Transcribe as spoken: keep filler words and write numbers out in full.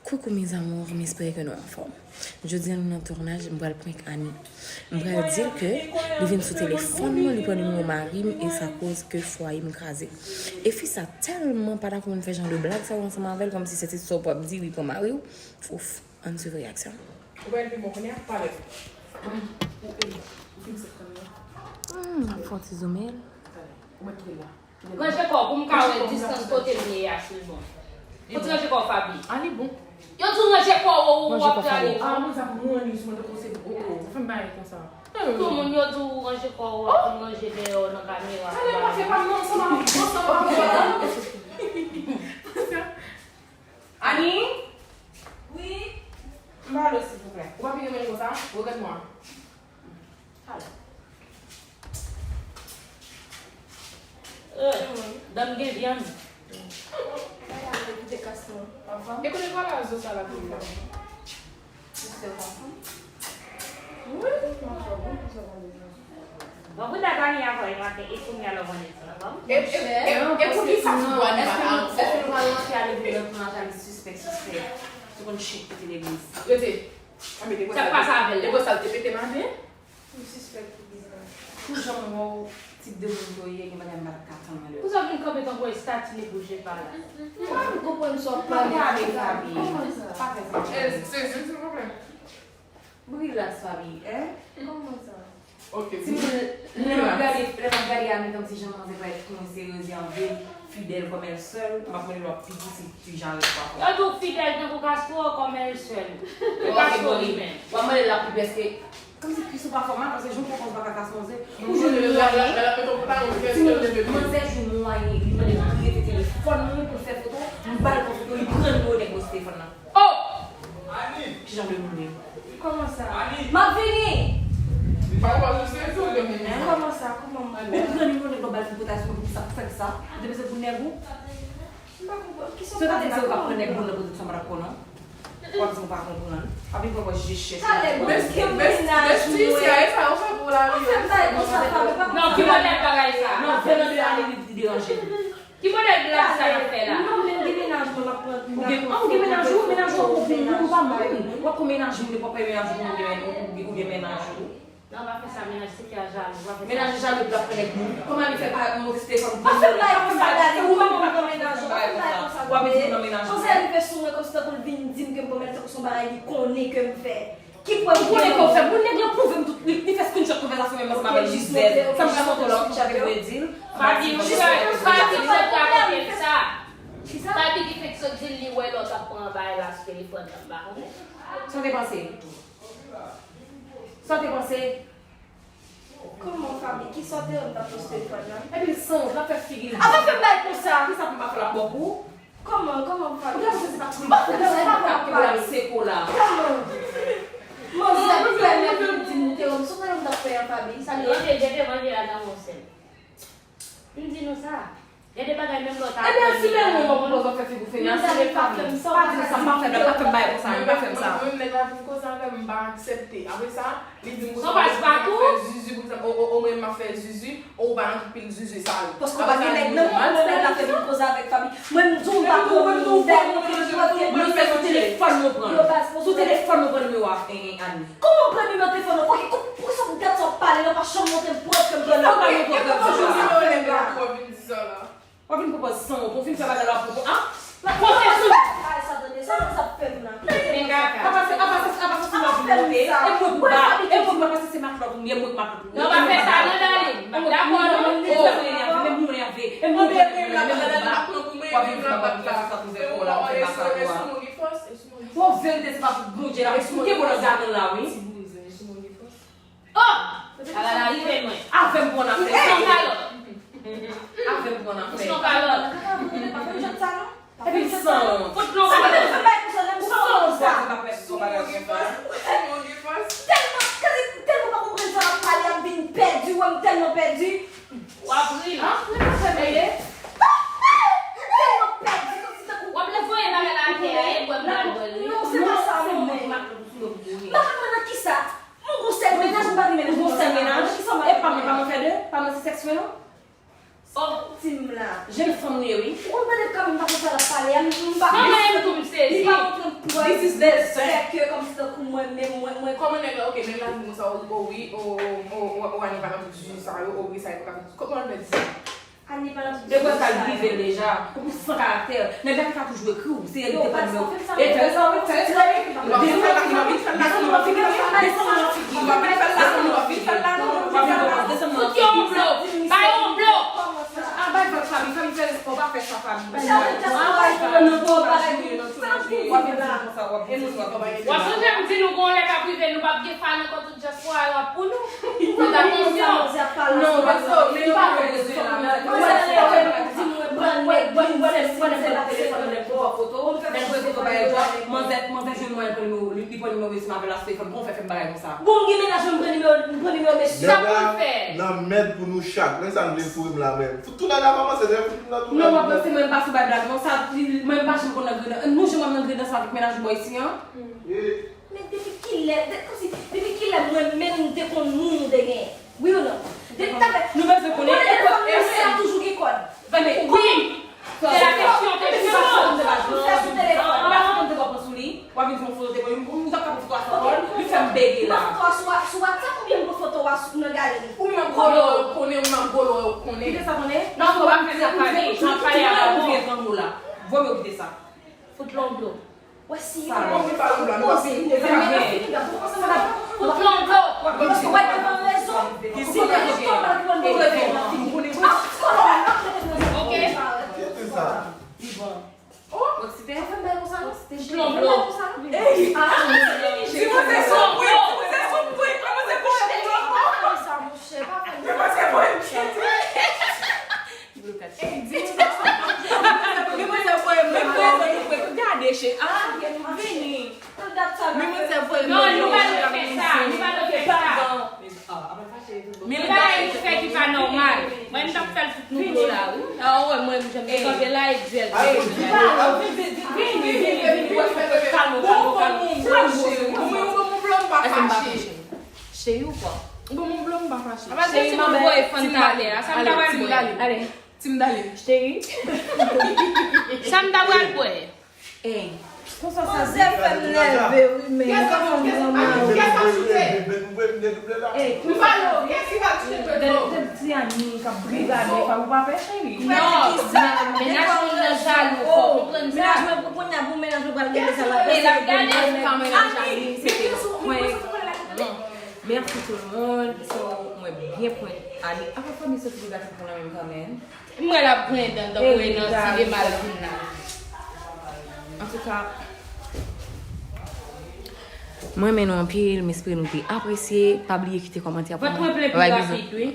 Coucou mes amours, m espere ke nou anfòm. Jodi a nou nan tounaj, m pral prank Annie. M pral di l ke li vin sou telefòn mwen, li pran nimewo mari m e sa koz ke fwaye m kraze. E fi sa tèlman pa dakò pou m fè jan de blag sa yo ansanm avè l, kòmsi se te sa w p ap di, wi, pran mari w. Ouf, ann swiv reyaksyon. Ou wè l pi bon kounye a? Pale. Ou fin sèt kanmenm. Hmm, m ap fè yon ti zoome l. Ou mèt kite l la. Ranje kò w pou m ka wè distans kote m ye a si l bon. Fout ranje kò w, Faby. Annie bon. Yo di w ranje kò w, ou w ap prale. Ah, mwen sa pou mwen, Annie, sou mwen tankou se, oh, oh, sa fè m bagay konsa. Tout moun yo di w ranje kò w, w ap vin ranje dèyè w nan kamera. Talè pa fè pa m nan ansanm avèk, ansanm avèk. Annie? Wi? M pale, silvouplè. Ou pa vin renmen l konsa? Regarde-moi. Talè. Eh, dan m gen vyann. E kote vwala zo sa la pou la? Wi, m ap fè bon pou sa. Bon, pou dat Annie avè w maten, e kounye a lè w konnen sa, bon? E, e, e, e pou ki sa ti bwa ni pa al ankò? Èske nou pral rantre ale vin nan tounaj a li sispèk, sispèk? Sou konn chit kite legliz. Rete. Sa k pase avè l la? E bò sa l te pete maten? M sispèk pou biznis. Pou jan m wè w, tip de moun ke w ye, gen bagay m pa t ka tann mwen de ou. Pou sa w vin kanpe tankou estati, li bouje pa la. M pa konprann sa w ap pale, Faby. Kòman sa? Pa fè sa. Eh, sezi, silvouplè. Rilaks, Faby, en? Kòman sa? Ok. Timoun, lè m ap gade, lè m ap gade Annie kòmsi jan manzè parèt konseye, anvi fidèl kòm elle seule, m ap mande lè w ap figi si ti jan rèt pa fò. Yo di w fidèl tankou Castro kòm elle seule. E Castro li menm. W ap mande l la pou pèske kòmsi Christo pa fòmal, paske jan w fè konsa pa ka kase manzè. Ou jwenn mwayen. Timoun, manzè jwenn mwayen. Li mande pou li rete telefòn mwen pou l fè foto. M ba l pran foto, li pran nimewo nèg yo sou telefòn nan. Oh! Ki jan de moun li ye? Kòman sa? M ap vini! Kòman sa? Kòman m... Ou pran nimewo nèg yo ba l pou l pote sou mwen, pou ki sa, pou fè ki sa? Ou te bezwen pou nèg ou? M pa konprann. Kisa w pale la? Se w t ap di se ou k ap pran nèg moun nan poze sou mwen, m pa dakò non. W ap di m ou pa konprann. W ap vin pran pòz je chèch. Talè, bon, gen mennaj mwen. Ou fè m bagay konsa, Faby, pa konn sa. Non, ki modèl bagay sa? Non, vin nan de ane li deranje m. Ki modèl blag sa n ap fè la? Non, men gen mennaj mwen, m ap pran. Ou gen, ah, ou gen mennaj ou, mennaj ou, ou, ou, ou pa moun. W ap pran mennaj moun, ou pa pran mennaj moun, ou gen, ou, ou gen mennaj ou. Non, pa fè sa, mennaj se fè a jalou, pa fè sa. Mennaj jalou, l ap pran nèg moun. Kòman li fè pa monte sou telefòn? Pa fè m bagay konsa, Dani, ou pa konn pran mennaj ou, pa fè m bagay konsa, tande. W ap di m nan mennaj ou. Konsa li fè sou mwen, kòmsi tankou l vin di m ke m pran mennaj, tankou se yon bagay li konnen ke m fè. Ki prèv ou konnen ke w fè? Bon, nèg lan pwouve m tout, li, li fè screenshot konvèsasyon menm ansanm avèk Gisèle. Sa m pral montre w la, w ap kouche avèk Redil. Faby, Faby, se ta kote l sa. Faby ki fèk sot di l li wè lè w t ap pran bagay la sou telefòn nan, m pa konnen. Sa w te panse? Sa w te panse? Kòman, Faby? Kisa w te wè m t ap pran sou telefòn nan? Epi l sanwont, l ap fè figi l. A pa fè m bagay konsa! Kisa pou m pa fè l ap bò kou? Kòman, kòman, Faby? Ou genlè se pa, ou genlè se pa kap ke pou l ap seko la. Kòman? Manzè, pou fè nèg li di m ou te wè m, sou tande m t ap fè an, Faby? Sa li manje, jete manje la nan yon sèl. M di nou sa. Gen de bagay menm lè w ta aprann li a yon moun. Ebyen, si menm ou pa pwopoze w fè figi w fenyas, se pa di m sa, pa fè m, pa fè m bagay konsa, pa fè m sa. Mwen menm, nèg la vin koze avè m, m pa aksepte. Apre sa, li di m konsa, ou pa fè zuzu, pou egzanp, o, o, o, mwen, m ap fè zuzu, o, ou pa nan tout pil zuzu sa yo. Paske w pa gen nèg nan kò w, nèg la fè vin koze avèk Faby. Mwen, m di w, m pa pran moun, dèyè mwen, mwen, mwen, mwen, sou telefòn mwen pran. Sou telefòn mwen pran nimewo a, en, en, Annie. Kòman w pran nimewo telefòn nan? Poukisa, poukisa w gad sa w ap pale la, pa janm montre m prèv ke m pran nimewo telefòn nan? Kisa w pale, kisa w pale, w ap vin di sa la? W ap vin pran pòz sanwont, w fin fè bagay la pou, a? L ap monte sou li. Ay, sa tande, sa, sa ap fè m la. Men kaka. Apa se, apa se, apa se sou mwen vin monte, e mwen pou ba, e mwen pou ba, paske se matlòt ou m ye, mwen pou matlòt ou. Non, pa fè sa non, Darline. M pa dakò non. Menm mwen enève, e mwen pou ba. W ap vin pran pòz sanwont, w ap fè bagay la pou mwen. Bon, verite, se pa pou Bondye la, ou gen bon nan gamin la, wi. Oh! Ala la rive mwen. Avè m pou ann afè. Ou se yon kalòt. Avè m pou ann afè. Ou se yon kalòt. Epi l sanwont. Fout non kalòt. Ou sanwont, sa. Tèlman, tèlman pa konprann sa w ap pale, m vin pèdi, wè m tèlman pèdi. W ap ri. Tèlman pèdi, kòmsi tankou... W ap lè voye bagay la atè a, e bwè m pral bwè l, wi. Non, se pa sa, non, men. M pa konn mwen nan kisa. Mwen gon sèl mennaj, m pa gen mennaj. Gon sèl mennaj? E pa mwen, pa mwen fè de? Pa mwen se sèks mwen, non? Oh, di m la. Jèn fanm ou ye, wi. Ou konn tande kanmenm pa konn sa l ap pale a, m pa... Manman m tou m sezi. Li pa montre m This is the sèke kòmsi tankou mwen menm, mwen, mwen. Kòman nèg la, ok, nèg la di konsa, o, o wi, o, o, o, o, Annie pa nan tout jiji sa yo, o wi, sa yo pa ka fè. Kòman nèg di sa? Annie pa nan tout jiji sa yo. E wè sa l rive l deja, ou san karaktè. Nèg la te ka toujou ekri w, se li te pran nimewo. E fè sa, fè sa, fè sa. Desann nan figi m, desann nan figi m, desann nan figi m, desann nan figi m. Fout yo yon blo, ba yo yon blo. Ah, bay vag Faby, Faby fè respè, w pa fè sa Faby. Sa ou te ap pale nan po bagay. Sa ou te di la. W ap sonje m di nou gon lè k ap rive, nou p ap gen fan ankò, tout dyaspora yo ap pou nou. Fèt atansyon. Non, paske men yo pa bezwen la. Manzè, manzè jwenn mwen, l pran nimewo, li pran nimewo, li pran nimewo, li pran nimewo, li pran nimewo, li pran nimewo, li pran nimewo, li pran nimewo, li pran nimewo, Bon, m gen mennaj mwen, m pran nimewo, m pran nimewo mesye. Sa pou l fè. Nan mèd pou nou chak. Men sa m vle foure m la menm. Fout tou nèg la kòmanse, nèg fout m nan tou. Non, w ap panse mwen m pa sou bay blag non. Sa, mwen m pa janm konn nan gredan. Nou janm nan gredan sa avèk mennaj bò isi an? Men depi kilè, de, kòmsi, depi kilè mwen menm m te konn moun ou te gen? Wi ou non? Depi talè, nou bezwen konnen, mwen te konn moun sa toujou gen kòd. Wi. Se la kesyon, kesyon. Ou fè sou telefòn. Ou pa konn te pran sou li. W ap vin di yon foto te pran, m t ap ka pran foto a san kòd, li fè m bege la. Ou pran foto a sou, sou WhatsApp oubyen ou pran foto a sou, nan galeri? Ou menm golo, ou konnen, ou menm golo, ou konnen. Kite sa konnen. Non, ou pa fè sa pale, jan pale a la bon. Vye granmo la. Voye m kite sa. Fout lòt dlo. Wè si ou poze. Ou fini gade, ou panse m ap fout lòt dlo. Paske w pa t gen rezon. Si w pa t gen rezon, ou pa t gen rezon. Ok. Kite sa. Li bon. Oh! Ou eksite? Ou fè m bèl konsa, non? Ou eksite? Plonblo. Ti mwen se son pwen, ti mwen se son pwen, kòman se pwen, pwen, pwen? Sa, monchè, pa fè m sa. Ey, di mwen sa. Di mwen se pwen, mwen prezan, nou pwen. Gade, che. Ah, vini. Di mwen se pwen, non, nou pa dwe fè sa, nou pa dwe fè sa. Men bagay nou fè ki pa nòmal. Mwen, m t ap fè l tout nou dlo la, wi. A, ou wè, mwen, m janm te kanpe la, e di l. Vini, vini, vini, vini, kalme w, kalme w, kalme w. Cheri, ou kwè? Cheri, m ap voye fann talè a. Sa m ta pral bwè? Cheri. Sa m ta pral bwè? Ey, konsa sa di. Manzè fè m nève wi, men. Kèsa choute? Ey, konsa sa di. Gade ti Annie k ap brigade, pa ou pa pè, cheri. Non, mennaj moun nan jalou, fò konprann sa. Mennaj mwen pou kounye a, pou mennaj mwen pral gen sa la. Men l ap gade. Mèsi tout moun. So, mwen byen pran Annie. Apa fanmi soti pou gate pou nan menm kanmenm. M wè l ap griyen dan tankou Renan ti de mal vin la. Antouka, mwen renmen nou anpil, m espere nou te apresye. Pa bliye kite kòmantè pou mwen. Vant mwen plen pi rapid, wi.